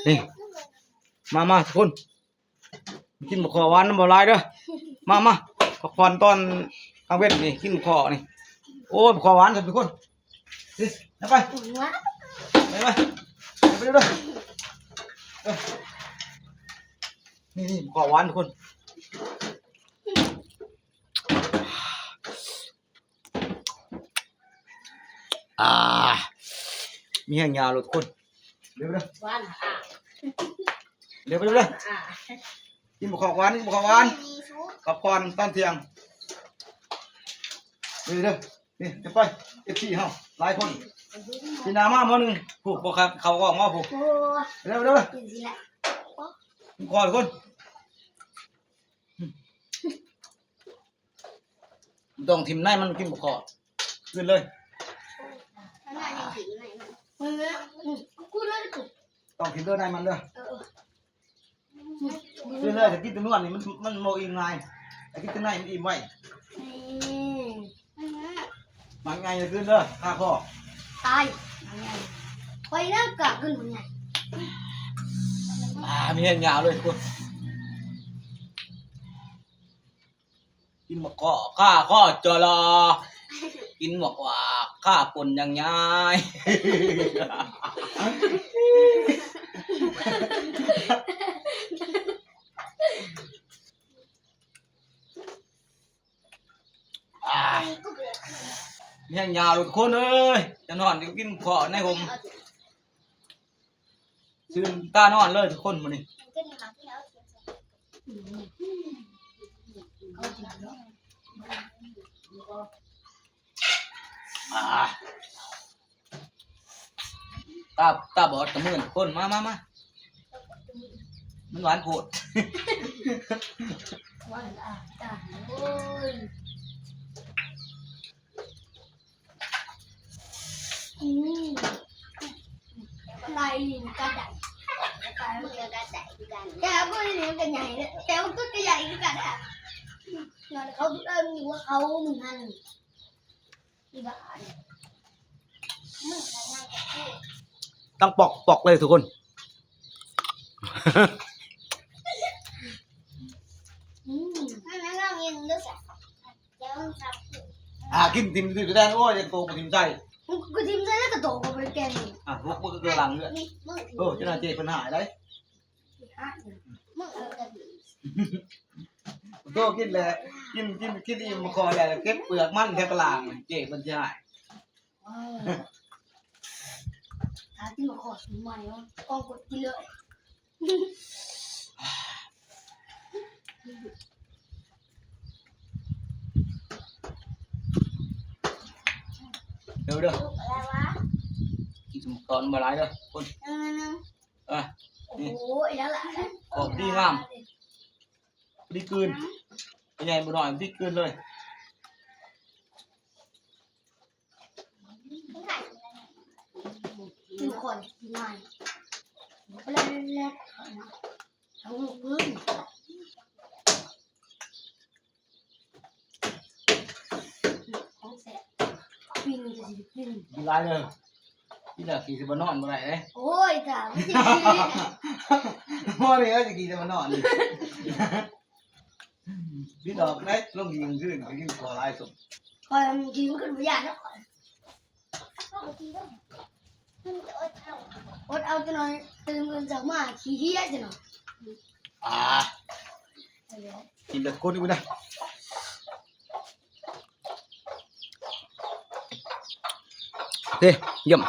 ນີ້ ມາ ມາທຸກຄົນ ກິນບັກຄໍ່ຫວານນຳບໍ່ຫຼາຍເດີ. ມາ ມາ ພັກຜ່ອນຕອນກາງເວັນນີ້ ກິນບັກຄໍ່ນີ້. ໂອ້ຍ ບັກຄໍ່ຫວານຊັ້ນທຸກຄົນ. ນີ້ ໄປ ໄປ ໄປ ໄປ ໄປເດີ. ເອີ ນີ້ ນີ້ ບັກຄໍ່ຫວານທຸກຄົນ. ອ່າ ມີແຮງຍາວໂລດທຸກຄົນ. ເດີ ເດີ ຫວານ ອ່າ ເດີ ເດີ ເດີ ອ່າ ກິນບັກຄໍ່ຫວານ ກິນບັກຄໍ່ຫວານ ພັກຜ່ອນຕອນທ່ຽງ. ເດີ ເດີ ນີ້ ຈະໄປ ເອັຟຊີ ເຮົາຫຼາຍຄົນ ຊິນາມາໝໍ້ໜຶ່ງ ຜູ້ບໍ່ຄັບເຂົ້າອອກໝໍ້ຜູ້. ໂອ້ ເດີ ເດີ ເດີ ກິນຊິລະ ກິນກ່ອນທຸກຄົນ. ຕ້ອງຖິ້ມໃນມັນ ກິນບໍ່ພໍ ກືນເລີຍ. ຕ້ອງກິນເລີຍໃນມັນເດີ. ເອີ ຄືເລີຍ ຖ້າກິນແຕ່ນວນນີ້ມັນ ມັນບໍ່ອີ່ມງ່າຍ ຖ້າກິນແຕ່ໃນມັນອີ່ມໄວ. ໝາກໃຫຍ່ຂຶ້ນເດີ ຄາຄໍ ຕາຍ ໝາກໃຫຍ່ ຂ້ອຍນຳກະຂຶ້ນໝາກໃຫຍ່. ອ່າ ມີແຮງຍາວເລີຍທຸກຄົນ. ກິນໝາກເຄາະຄາຄໍຈໍລໍ ກິນໝາກຫວາກຄາປົ່ນຢ່າງງ່າຍ. ອ່າ ແຮງຍາວທຸກຄົນເອີຍ ຈະນອນຢູ່ກິນເຄາະໃນຮົ່ມ ຊື່ນຕານອນເລີຍທຸກຄົນມື້ນີ້. ອ່າ ຕາ ຕາບອດຕາມື່ນຄົນ ມາ ມາ ມາ ມັນຫວານໂພດ. ຫວານ ອ່າ ຕາຍ ໂອ້ຍ. ອືມ ໄລ່ກັດໄດ້ ໄປມັນກໍກັດໄດ້ຄືກັນ ແຕ່ບໍ່ໄດ້ມັນກໍໃຫຍ່ເດ້ ແຕ່ມັນກໍໃຫຍ່ຄືກັນນະ. ຍ້ອນເຂົາເອີ້ນຢູ່ວ່າເຂົາມັນຫັ້ນ ອີ່ບ້ານີ້ ມັນກໍໃຫຍ່ຄືກັນ ຕັ້ງປອກໆເລີຍທຸກຄົນ. ອືມ ມັນລອງກິນດູຊະ. ອ່າ ກິນ ຖິ້ມ ຖິ້ມ ແຕ່ ໂອ້ຍ ໂຕບໍ່ຖິ້ມໃສ່ ກູຖິ້ມໃສ່ແລ້ວກໍໂຕກໍບໍ່ໄດ້ແກ່ນີ້. ອ່າ ພວກມຶງກໍກຳລັງເລືອດ ເອີ ເຈົ້າໜ້າທີ່ເພິ່ນຫາຍໄດ໋ ໂຕກິນແລ້ວ ກິນ ກິນ ກິນອີ່ມພໍແລ້ວ ເກັບເປືອກມັນແຖວກະລາງ ເຈ້ເພິ່ນຊິຫາຍ. ຖ້າກິນໝາກເຄາະໃໝ່ ກອງກົດກິນເລີຍ. ເດີ ເດີ ກິນສົມຕອນບໍ່ຫຼາຍເດີຄົນ. ເອີ ໂອ້ຍ ແລ້ວລະ ຂອບດີງາມ ພໍດີກືນ ໃຫຍ່ບໍ່ໜ້ອຍ ພໍດີກືນເລີຍ. ຄືຂ້ອຍກິນງ່າຍ ແລ້ວ ແລ້ວ ເອົາລົງພື້ນ ຂອງແຊບ ປີ້ງກໍຊິໄດ້ປີ້ງ ກິນຫຼາຍເດີ ກິນແລ້ວຂີ້ຊິບໍ່ນອນບໍ່ໄດ້ເດ້. ໂອ້ຍ ຕາຍ ບໍ່ໄດ້ ຊິຂີ້ຊິບໍ່ນອນ. ນີ້ດອກໄດ້ລົງຍິງຊື່ນ ກິນຂໍຫຼາຍສົມ ຂ້ອຍກິນຂຶ້ນບໍ່ຢ້ານແລ້ວຂ້ອຍ ອົດເອົາ ອດເອົາຈັກໜ່ອຍ ຕື່ນຂຶ້ນເຊົ້າມາຂີ້ເຫຍຈັກໜ່ອຍ. ອ່າ ກິນແຕ່ຄົນນີ້ນະ ເດ້ ຢ້ຽມ.